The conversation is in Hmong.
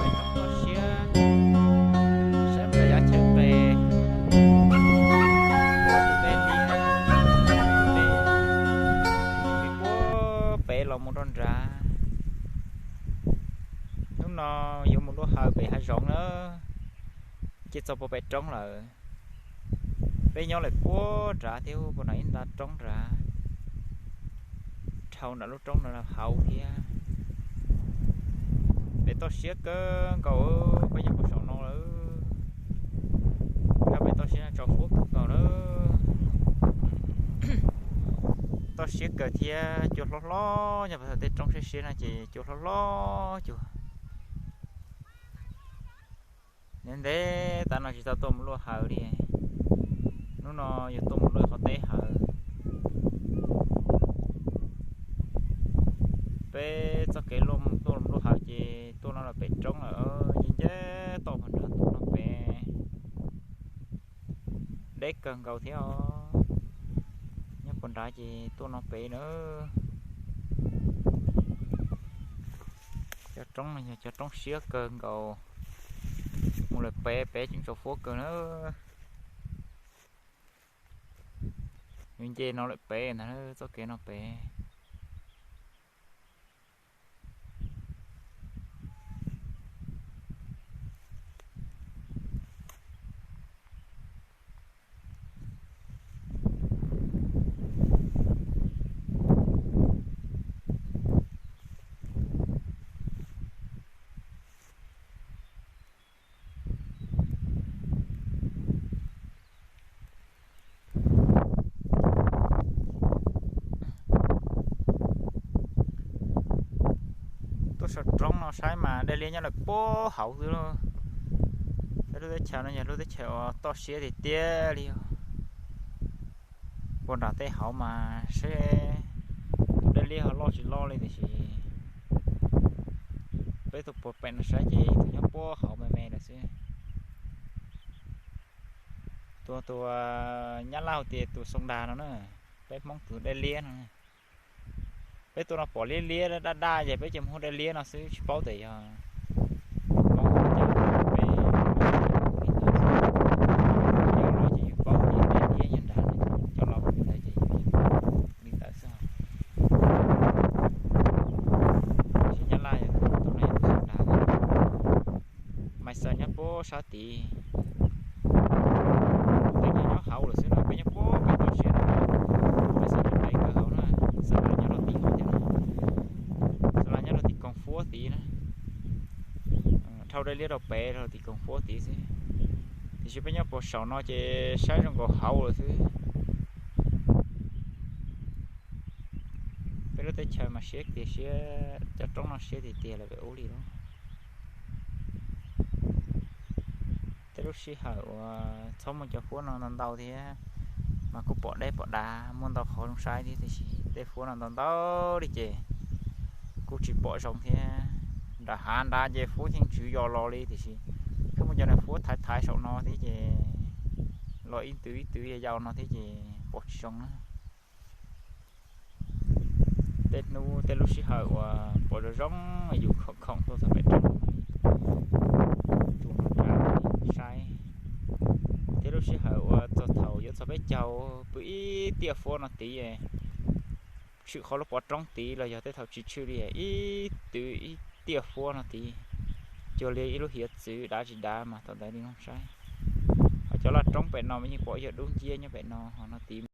Peb toj siab, saib mus rau yav chaw pem, tus dej liab, dej puag pem los mus rau nrad. Hnub no yuav mus luaj hawm pem hav zoov na, ces txog puag pem roob lawm. Peb nyob lawm puag nrad thiab, puag nram ib nta roob nrad, dhau nram lub roob no hauv thiab. Pem toj siab kawg nkaus, peb nyob puag saum no lawm. Nyob pem toj siab no tsaus fuab kawg nkaus na. Toj siab kawg thiab cua hlob hlob, nyob pem tej roob siab siab no ces cua hlob hlob cuag. Ntev ntev tas no tsis tau tuaj mus luaj hawm li. Hnub no yuav tuaj mus luaj qhov teb hawm. Peb txoj kev luaj tuaj mus luaj hawm ces tuaj no los pem roob lawm, nce nce toj puag nrad tuaj no pem. Deb kawg nkaus thiab os. Nyob puag nrad ces tuaj no pem na. Cov roob no yog cov roob siab kawg nkaus, mus lawm pem pem tseem tsaus fuab kawg na. Yuav nce no lawm pem ntag, txoj kev no pem. Tuaj saum roob no saib mas dej liab nyob lawm puag hauv xwb lauj. Peb lub teb chaws no yog lub teb chaws uas toj siab tiag tiag li os. Puag nram tej hauv mas seb tus dej liab ho loj tsis loj li tiam sis peb tuaj puag pem no saib ces tus nyob puag hauv me me lawm xwb. Tus, tus Nyab Laj hu tias tus Soo Das no na, peb Hmoob tus dej liab no. Peb tuaj no pom liab liab daj daj ces peb cia mus hu dej liab no xwb, tsis paub tias yog Hmoob hu cas, peb li ntawd xwb. Yog no ces yus paub tias dej liab nyob nrad, cov laus hu li ntawd ces yus li ntawd xwb. Tab sis Nyab Laj yog tus no yog tus Soo Das. Mais Xaws nyob puag sab tid. Peb nyob hauv lawm xwb no, peb nyob puag pem toj siab no. Mais Xaws nyob pem kawg hauv na, Xaws Las nyob rau tim no thiab na. Xaws Las nyob rau tim koog fuab tid na. Dhau dej liab rau pem rau tim koog fuab tid xwb. Tiam sis peb nyob puag saum no ces saib zoo nkaus hauv lawm xwb. Peb lub teb chaws mas siab tiag siab, cov roob no siab tiag tiag lawm pem ub li lauj. Tej lub sij hawm uas txhob muaj cov fuab no ntau ntau thiab mas kuj pom deb pom dav muaj ntau qhov zoo saib thiab, tiam sis tej fuab no ntau ntau li ces kuj tsis pom zoo thiab. Nram hav nrad ces fuab yeej tswv yos los li, tiam sis kuj muaj cov niag fuab thaiv thaiv saum no thiab ces los ib ntws ib ntws yau yau no thiab ces pom tsis zoo na. Tej hnub tej lub sij hawm uas pom zoo zoo yus khoom khoom tuaj txog pem roob no li, tuaj nram saib. Thiab lub sij hawm uas txog thaum yuav txog peb caug pw ib tiaj fuab no tid, tshwm qhov lub pov roob tid los yog tej thaum tsis tshwm li ib twv ib tiaj fuab no tid, cuag li ib lub hiav txwv dav tsis dav mas thaum ntawd li no saib. Ho cov laj roob pem no mas yeej pom yog dub nciab nyob pem no ho no tid.